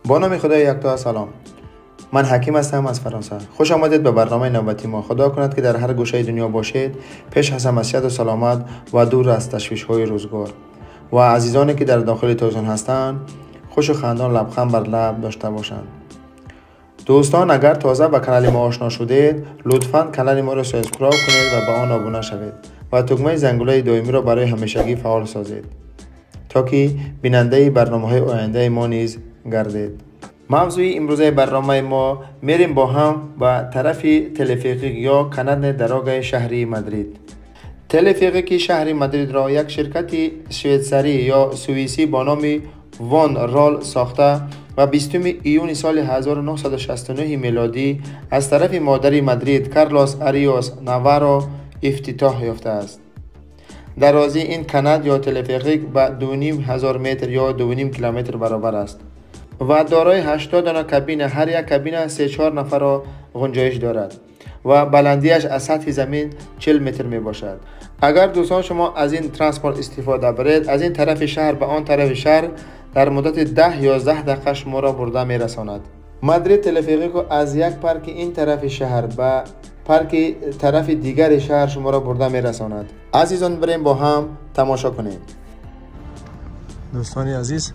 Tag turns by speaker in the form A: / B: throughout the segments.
A: با نام خدای یکتا سلام. من حکیم هستم از فرانسه. خوش آمدید به برنامه نوبتی ما. خدا کند که در هر گوشه دنیا باشید، پیش هستم از صحت و سلامت و دور از تشویش های روزگار. و عزیزانی که در داخل تلویزیون هستند، خوش و خندان لبخند بر لب داشته باشند. دوستان اگر تازه به کانال ما آشنا شدید، لطفاً کانال ما را subscribe کنید و به آن آبونه شوید و تکمه زنگوله دائمی را برای همیشگی فعال سازید تا که بیننده برنامه‌های آینده ما نیز گردید. موضوع امروزه برنامه ما میریم با هم به طرف تلفریق یا канатная дорога شهری مدرید. تلفریق شهر مدرید را یک شرکت شویتسری یا سوئیسی با نام وان رال ساخته و 20 ایون سال 1969 میلادی از طرف مادر مدرید کارلوس آریوس ناوارو افتتاح یافته است. درازی این канат یا تلفریق به 2,500 متر یا 2.5 کیلومتر برابر است و دارای 80 دانه کابین، هر یک کابین 3-4 نفر را گنجایش دارد و بلندیش از سطح زمین 40 متر می باشد. اگر دوستان شما از این ترانسپورت استفاده برید، از این طرف شهر به آن طرف شهر در مدت 10-11 دقیقه شما را برده می رساند. مدرید تلفریق از یک پارک این طرف شهر به پارک طرف دیگر شهر شما را برده می رساند. عزیزان بریم با هم تماشا کنیم.
B: دوستان عزیز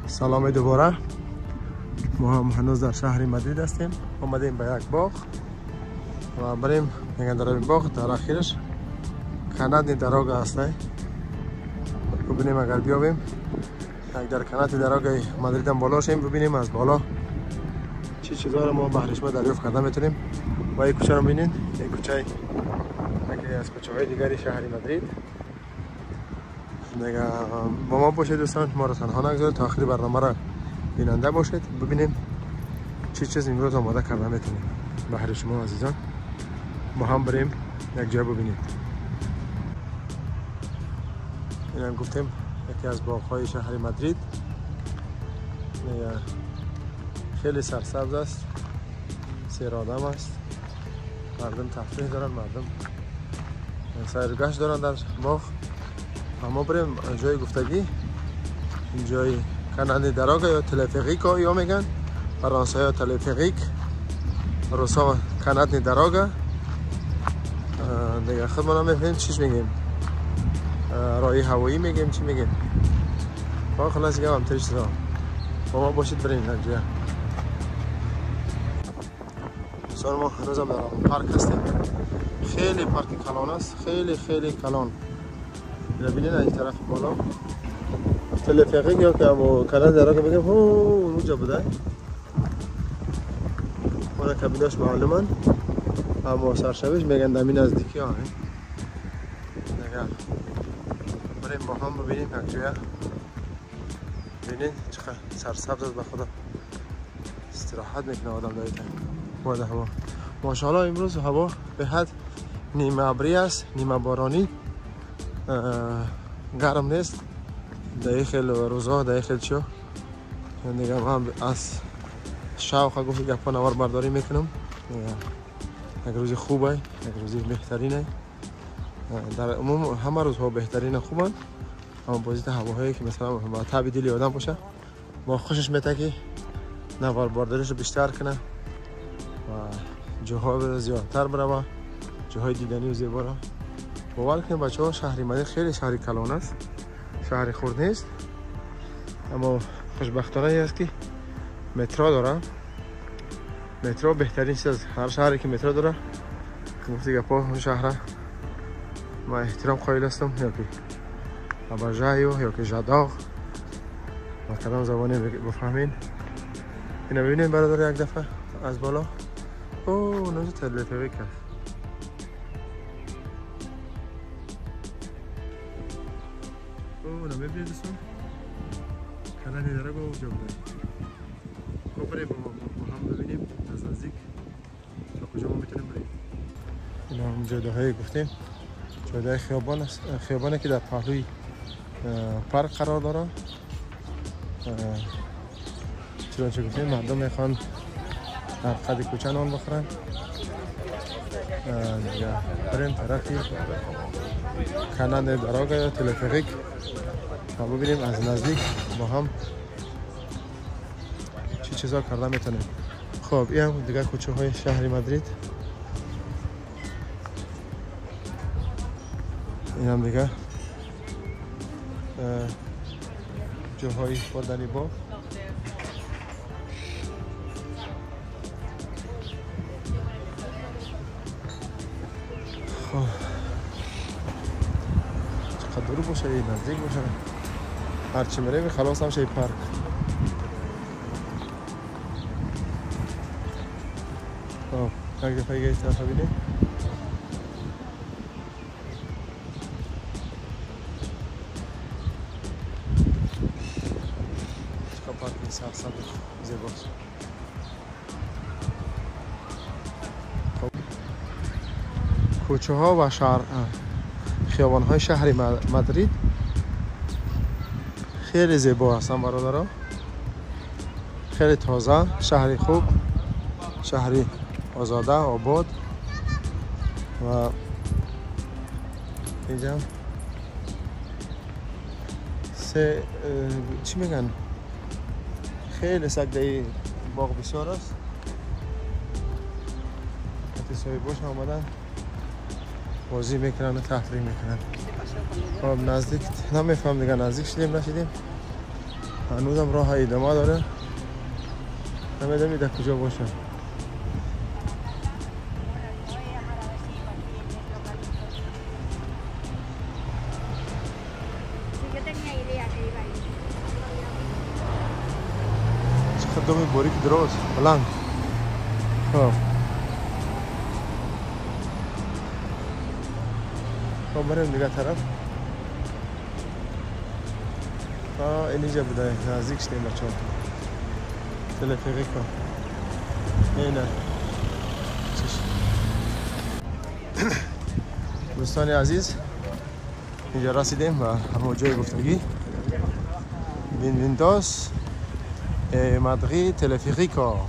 B: سلام دوباره. ما هم هنوز در شهر مدرید هستیم. آمدیم به یک باغ و بریم میگن در این باغ در اخیرش канатная дорога هست. ببینیم اگر بیابیم یک در канатная дорога مدرید هم بالا شیم، ببینیم از بالا چه چیزا رو ما بهرش ما دریافت کرده میتونیم. و این کوچه رو ببینید، این کوچه یکی از کوچه های دیگری شهر مدرید. دیگه با ما باشید دوستان، ما رو تنها نگذارید، تا آخر برنامه را بیننده باشید، ببینیم چه چیز امروز آماده کرده میتونیم بهر شما عزیزان. ما هم بریم یک جای ببینیم. این هم گفتیم یکی از باغ‌های شهر مدرید. خیلی سرسبز است، سیر آدم است، مردم تفریح دارن، مردم سیر گشت دارن در باغ. اما بریم جای گفتگی، جای канатная дорога یا تلفریق یا میگن فرانسه یا تلفریق، روسا канатная дорога. دیگه خودمون هم میفهمیم چیش میگیم، رای هوایی میگیم، چی میگیم. با خلاص دیگه هم ترش با ما باشید بریم اینجا. دوستان ما هنوز هم در پارک هستیم. خیلی پارک کلان است، خیلی خیلی کلان. ببینید از این طرف بالا تلفریق یا که канатная дорога بگیم اونجا بوده. اون کابیناش معلومن، اما سرشویش میگن دمی نزدیکی ها. دیگه بریم با هم ببینیم یک جویا. ببینید چقدر سرسبز است، به خدا استراحت میکنه آدم در این باد هوا. ماشاءالله امروز هوا به حد نیمه ابری است، نیمه بارانی، گرم نیست. در خیلی روزها در خیلی چیو دیگه من از شوق گفت گپا نوار برداری میکنم. یک روز خوبه، یک روز بهترینه. در عموم همه روزها بهترین خوبن، اما بازی هواهایی که مثلا با تب دلی آدم باشه با خوشش میته که نوار برداریش رو بیشتر کنه و جاها زیادتر بره و جاهای دیدنی و زیبا را. باور کنید بچه ها شهر مدرید خیلی شهر کلان است، شهر خرد نیست، اما خوشبختانه است که مترو داره. مترو بهترین چیز از هر شهری که مترو داره. گفتی گپا اون شهر ما احترام قائل هستم، یا که اباژایو یا که جداغ با کدام زبانی بفهمین. اینو ببینین برادر یک دفعه از بالا. اوه اونجا تلفریق است. اوه میبینید دوستان канатная дорога اونجا بوده. خب بریم با هم ببینیم از نزدیک تا کجا ما میتونیم بریم. این هم جاده های گفتیم، جاده خیابان است، خیابانی که در پهلوی پارک قرار داره. چنانچه گفتیم مردم میخوان در قد کوچه نان بخورن. دیگه بریم طرفی канатная дорога یا تلفریق تا ببینیم از نزدیک با هم چیزا کرده میتونیم. خب این هم دیگه کوچه های شهر مادرید. این هم دیگه جاهای خوردنی با. خب چقدر دور باشه، نزدیک باشه، هرچی میریم خلاص هم شه پارک. خب یک دفعه دیگه طرف ببینیم. چقدر پارک سرسبز زیباست. کوچه ها و شهر خیابان های شهر مادرید خیلی زیبا هستن برادرها، خیلی تازه، شهری خوب، شهری آزاده، آباد. و اینجا سه چی میگن، خیلی سگده باغ بسیار است. حتی صاحباش آمدن بازی میکنن و تفریح میکنن. خب نزدیک نمیفهم دیگه، نزدیک شدیم نشدیم، هنوزم راه ادامه داره، نمیدونم در کجا باشه. چقدر دومی باریک دراز بلند. خب بریم دیگه طرف. اینجا بوده، نزدیک شدیم بچه‌ها. تلفریکا اینه. دوستان عزیز اینجا رسیدیم و همون جای گفتگی Bienvenidos مادرید تلفریکا.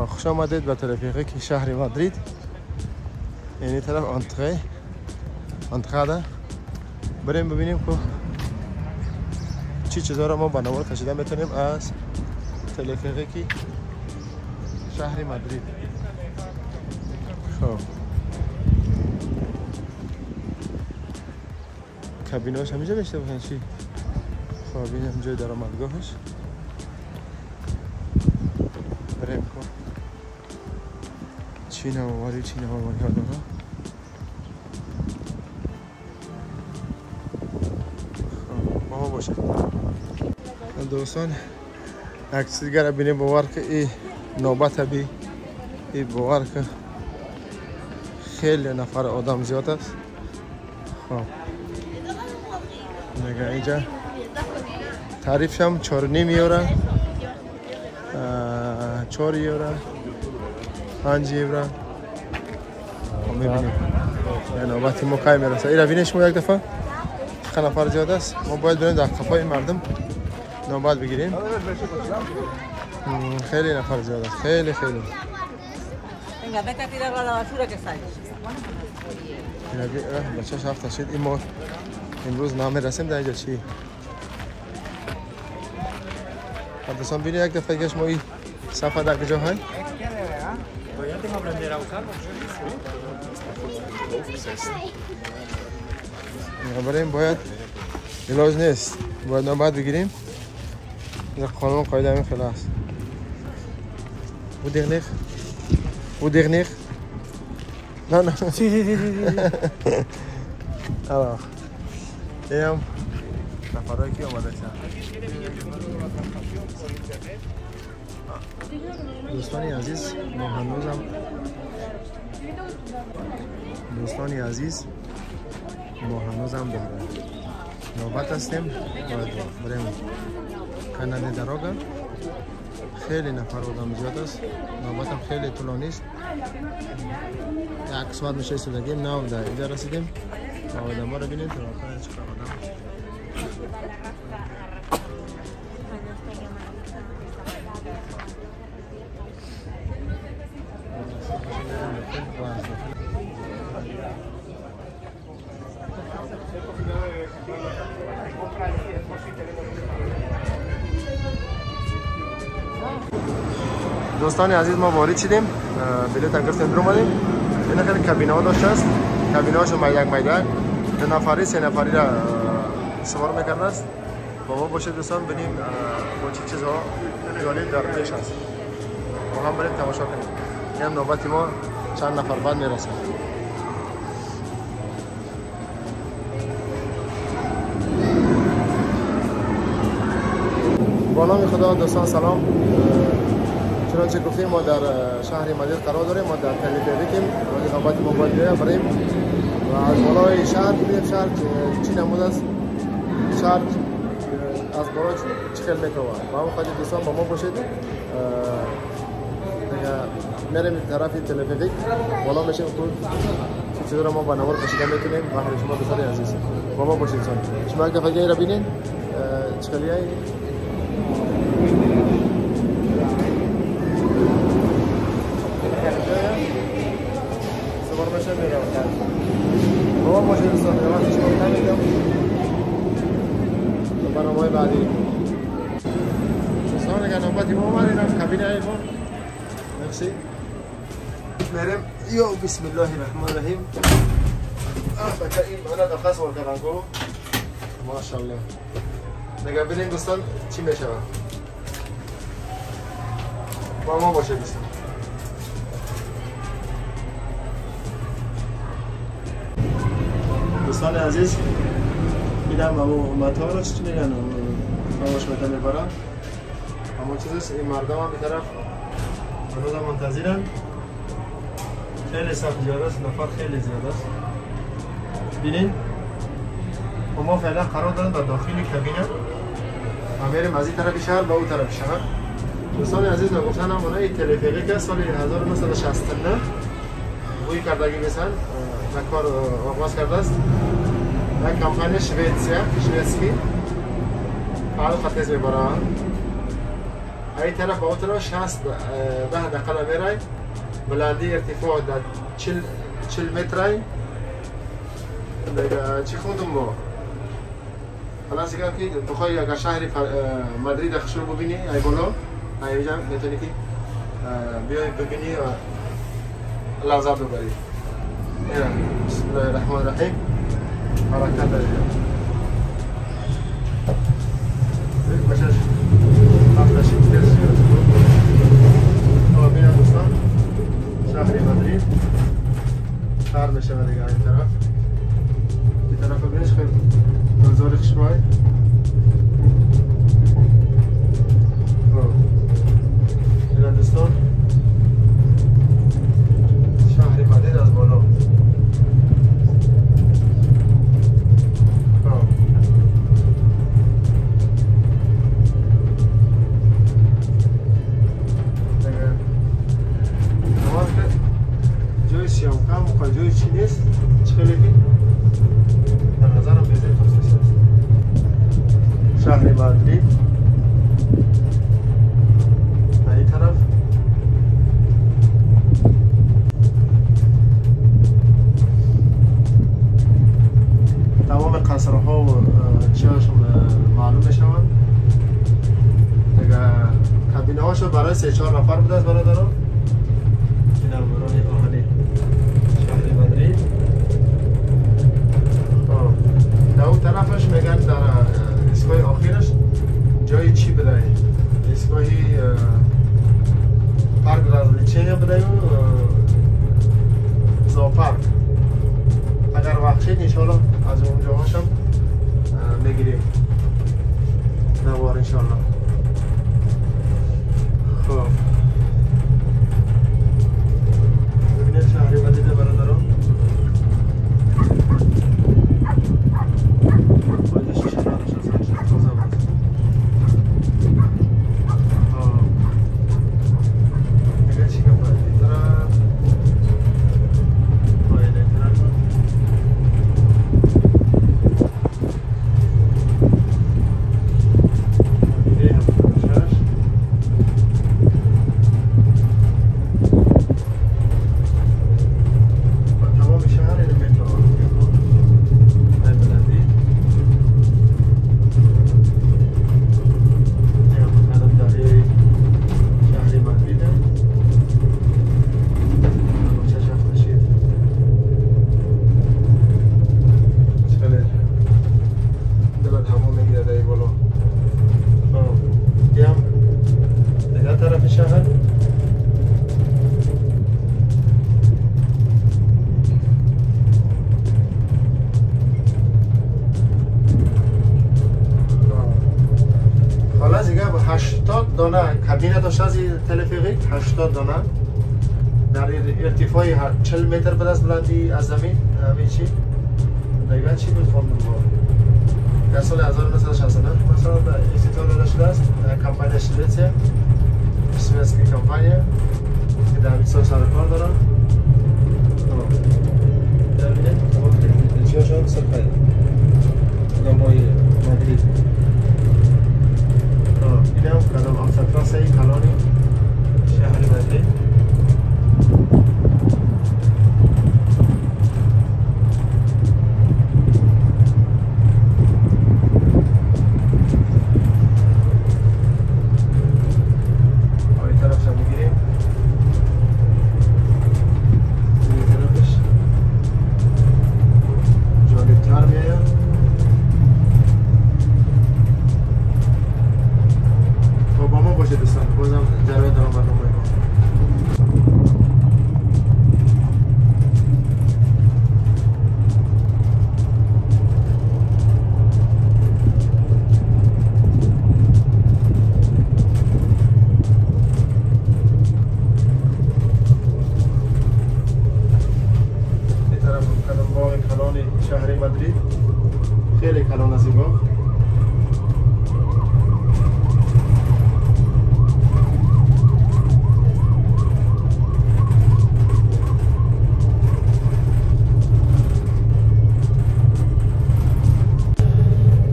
B: خوش آمدید به تلفریک شهر مادرید. این طرف entrée entrada. بریم ببینیم که چی چیزا رو ما با نوار کشیده میتونیم از تلفریکی شهر مادرید. خب کابیناش همینجا بشته باشن چی؟ خب این هم جای درآمدگاهش. بریم که چی نواری چی نواری ها داره. باشه دوستان یک چیز دیگر ببینیم، باور که این نوبت بی این باور که خیلی نفر آدم زیاد است. خب نگاه اینجا تعریفش هم 4.5 یورو، 4 یورو، 5 یورو. میبینیم نوبت ما کی میرسه. این ببینید شما یک دفعه چقدر نفر زیاد است. ما باید بریم در قفای مردم نوبت بگیریم. خیلی نفر زیاد است، خیلی خیلی. بچه هفت شد. این ما امروز نمیرسیم در اینجا چی؟ دوستان ببینید یک دفعه دیگه ما این صفحه در کجا های؟ بریم باید علاج نیست، باید نوبت بگیریم. قانون قاعده همین خیلی است. Wo dernier? Non, non. Si, si, si, si. Alors, اینم نفرایی که آمده شد. دوستان عزیز ما هنوزم دوستان عزیز ما هنوزم در نوبت هستیم. باید بریم کنار دراغ. خیلی نفر آدم زیاد است، نوبت هم خیلی طولانی است. یک ساعت میشه ایستادگیم، نه در اینجا رسیدیم. آدم ها رو بینید چقدر آدم. دوستان عزیز ما وارد شدیم، بلیط گرفتیم درآمدیم. این خیلی کابینه ها داشته است، کابینه هاشون یک میدان دو نفری سه نفری را سوار میکرده است. با ما باشید دوستان، ببینیم با چه چیزها جالب در پیش است. با هم بریم تماشا کنیم. این نوبت ما چند نفر بعد میرسه. با نام خدا دوستان سلام. چنانچه گفتیم ما در شهر مدرید قرار داریم، ما در تلفریکیم. نوبت ما باید بیایم بریم و از بالای شهر ببینیم شهر چی نمود است، شهر از بالا چی خیلی میتوان. با هم خواهید دوستان با ما باشید. میریم طرف تلفریک بالا میشیم، تو چه چیزا رو ما با نوار کشیده میتونیم بهر شما دوستان عزیز. با ما باشید. شما یک دفعه دیگه را ببینید چه خیلی. سوار میشم میرم. با ما باشید دوستان، وقتی شما نمیدم برنامه بعدی. دوستان اگر نوبتی ما اومد، اینم کابینه ای ما. مرسی. میرم. یو بسم الله الرحمن الرحیم. بچه این من داخل سوار کردن کو ماشاءالله. دیگه ببینیم دوستان چی میشه. با ما باشه دوستان. دوستان عزیز میدم امو مطار چی میگن خاموش میتن میبرن اما چیز است. این مردم هم به طرف هنوز هم منتظرن. خیلی صف زیاد است، نفر خیلی زیاد است. ببینین و ما فعلا قرار داریم در داخل کابینه و میریم از این طرف شهر به اون طرف شهر. دوستان عزیز نگفتن هم اونای تلفریک سال 1969 روی کردگی بسن و کار آغاز کرده است. یک کمپانی شویدسکی فعال خطیز میبره. این طرف به اون طرف 60 ده دقیقه میره. بلندی ارتفاع در 40 متر. چی خوندم با؟ خلاص دیگه که بخوای اگر شهر مدرید خشور ببینی ای بالا اینجا میتونی که بیای ببینی و لذت ببری. بسم الله الرحمن الرحیم. حرکت داریم. بچه‌ش هفتش تیز. ببینم دوستان شهر مدرید شهر میشه دیگه. این طرف این طرف ببینش خیلی منظر خوشبای. این دوستان شهر مدرید از بالا. جای چی نیست، چه خیلی به نظرم بیزه خصوصی است. شهر مدرید در این طرف. تمام قصرها و چیهاشون معلوم میشوند. دیگه کابینه هاشو برای 3-4 نفر بوده است برادران. این هم راه آهنی شهر مدرید. در اون طرفش میگن در ایستگاه آخرش جای چی بده؟ ایستگاه پارک развлечения بده و زوپارک. اگر وقت شد انشالله از اونجا هاشم میگیریم نوار انشالله. خب ببینید شهر مدرید برادران. 80 دانه کابینه داشته از تلفریک، 80 دانه در ارتفاع 40 متر به دست بلندی از زمین. همین چی دقیقا چی بود خواندم با در سال 1969 مثلا افتتاح داده شده است. کمپانی شوئتسیا، شوئتسکی کمپانی که در 20 سال سر کار دارن. در بینید تمام تکنیکی‌هاشون سرخه دمای مدرید. این هم کدام آمستراسه کلانی شهر مدرید. شهر مدرید خیلی کلان از این باغ.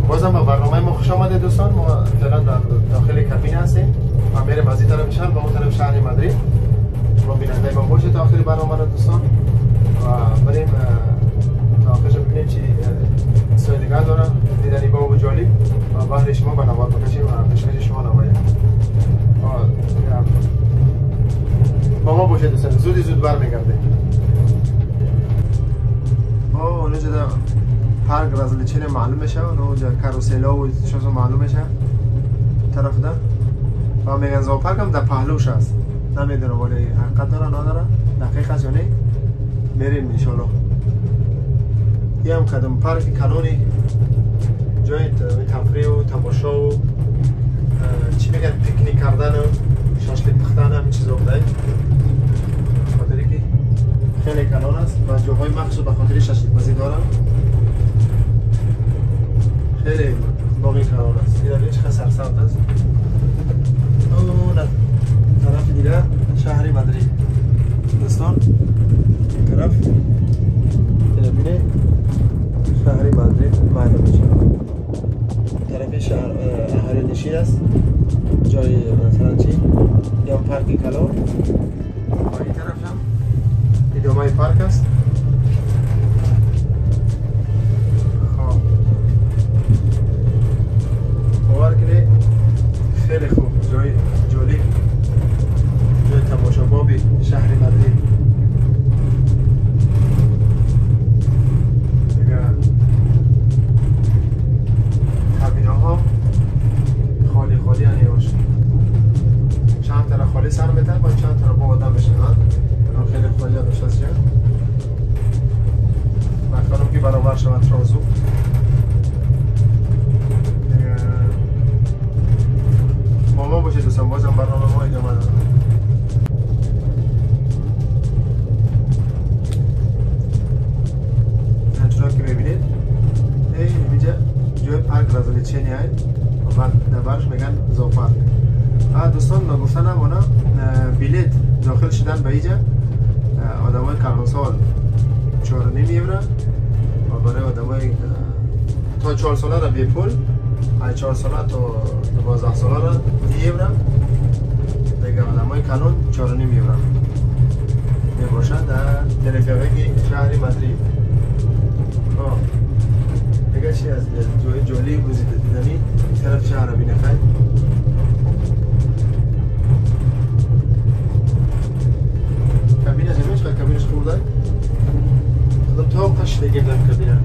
B: بازم به برنامه ما خوش آمدید دوستان. ما فعلا در داخل کابین هستیم و میریم از این طرف شهر به اون طرف شهر مدرید. شما بیننده ما باشید تا آخر برنامه را دوستان و بریم تا آخرش ببینیم چی چیزای دیگه دارم دیدنی با و جالب و بهر شما به نوار بکشیم و پیشکش شما نماییم. با ما باشید دوستان، زودی زود برمیگردیم. اونجا در پارک رزلیچین معلوم میشه، اونجا کاروسیلا و چیزا معلوم میشه طرف ده و میگن زوپارک هم در پهلوش است. نمیدونم ولی حقیقت داره نداره دقیق است یا نه. میریم ان شاء الله. یه هم کدام پارک کلونی جای تفریح و تماشا و چی میگن پیکنیک کردن و شاشلیک پختن هم چیزا بوده. خاطری که خیلی کلان است و جاهای مخصوص به خاطر شاشلیک پزی دارن. خیلی باقی کلان است. این چقدر سرسبز است. اون طرف دیگه شهر مدرید دوستان، این طرف ببینید شهر مدرید معلوم میشه. طرف شهر اهالی نشین است، جای مثلا چی یا پارک کلان. این طرف هم ادامه پارک است. خب باور کنید خیلی خوب، جای جالب، جای تماشا باب شهر مدرید. دیگه کابینه ها خالی خالی هنی باشه، چند تا خالی سر میتن با چند تا با آدم بشنن. خیلی خالی داشت از جا مکانم که برابر شود ترازو. با ما باشید دوستان، بازم برنامه ما ادامه داره. همچنان که میبینید اینجا جای پارک رزلیچینی هست و در برش میگن زوپارک. دوستان نگفتن هم بلیت داخل شدن به اینجا آدمای کلانسال 4.5 یورو و برای آدمای تا 4 ساله را بی پول، از 4 ساله تا 12 ساله را 2 یورو، دیگه آدمای کلان 4.5 یورو میباشد در تلفریک شهر مدرید. دیگه چی از جای جالب و دیدنی این طرف شهر را بینه خیلی. کابینش همیشه کابینش خورده خودم تا قش دیگه بدم کابینه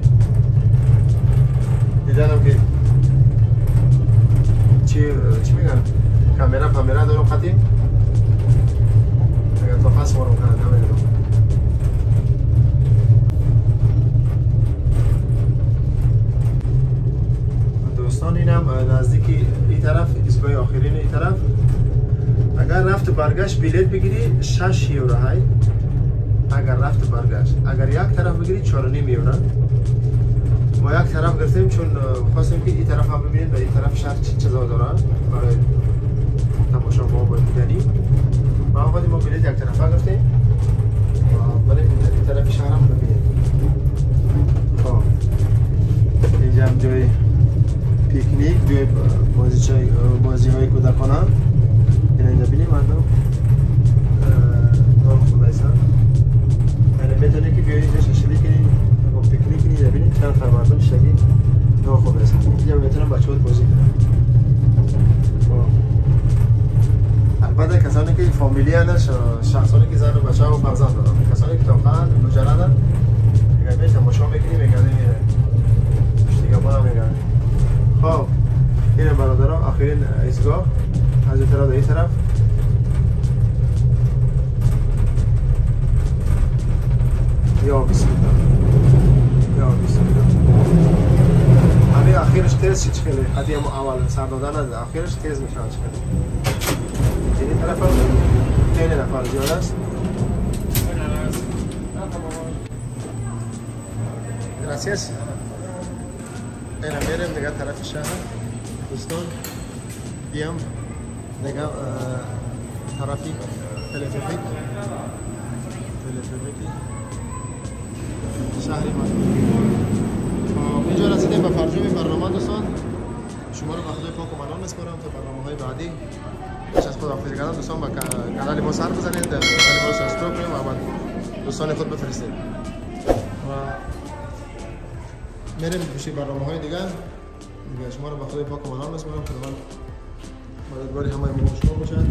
B: دیدنم که چی میگن کامرا پامرا دارم قطعی اگر تا پس وارم کنه نمیدونم. دوستان اینم نزدیکی این طرف ایستگاه آخرین برگشت بلیت بگیری 6 یورو های، اگر رفت و برگشت. اگر یک طرف بگیری 4.5 یورو. ما یک طرف گرفتیم چون خواستیم که این طرف هم ببینید و این طرف شهر چه چیزا داره برای تماشا ما با دیدنی. ما خودیم ما بلیت یک طرفه گرفتیم و بریم این طرف شهر هم ببینیم. خب اینجا هم جای پیکنیک، جای بازی های کودکانه. اینجا ببینیم مردم نان خورده. یعنی میتونی که بیایی اینجا ششلی کنی با پیکنیک کنی. ببینید چند نفر مردم ششلی نان خورده. اینجا میتونن بچه‌ها بازی کنن. البته کسانی که فامیلی هستن، شخصانی که زن و بچه و فرزند دارن، کسانی که تاقن مجردن دیگه می تماشا میکنی میگردی میره دیگه ما هم میگردیم. خب این برادرها آخرین ایستگاه از این طرف به این طرف. یا بسم الله، یا بسم الله. همین آخرش تیز شد خیلی، قدیم اول سر دادن آخرش تیز میشه خیلی. این طرف هم خیلی نفر زیاد است. Gracias. اینا میریم دیگه طرف شهر دوستان. بیام دیگه طرفی تلفریک، تلفریکی شهری ما. اینجا رسیدیم به فرجام برنامه دوستان. شما رو به خدای پاک و منان میسپارم تا برنامه های بعدی. پیش از خداحافظی کردن دوستان با کانال ما سر بزنید، کانال ما رو subscribe کنید و بعد دوستان خود بفرستید و میریم پیش برنامه های دیگر. دیگه شما رو به خدای پاک و منان میسپارم. خداوند مددگار همه ما شما باشد.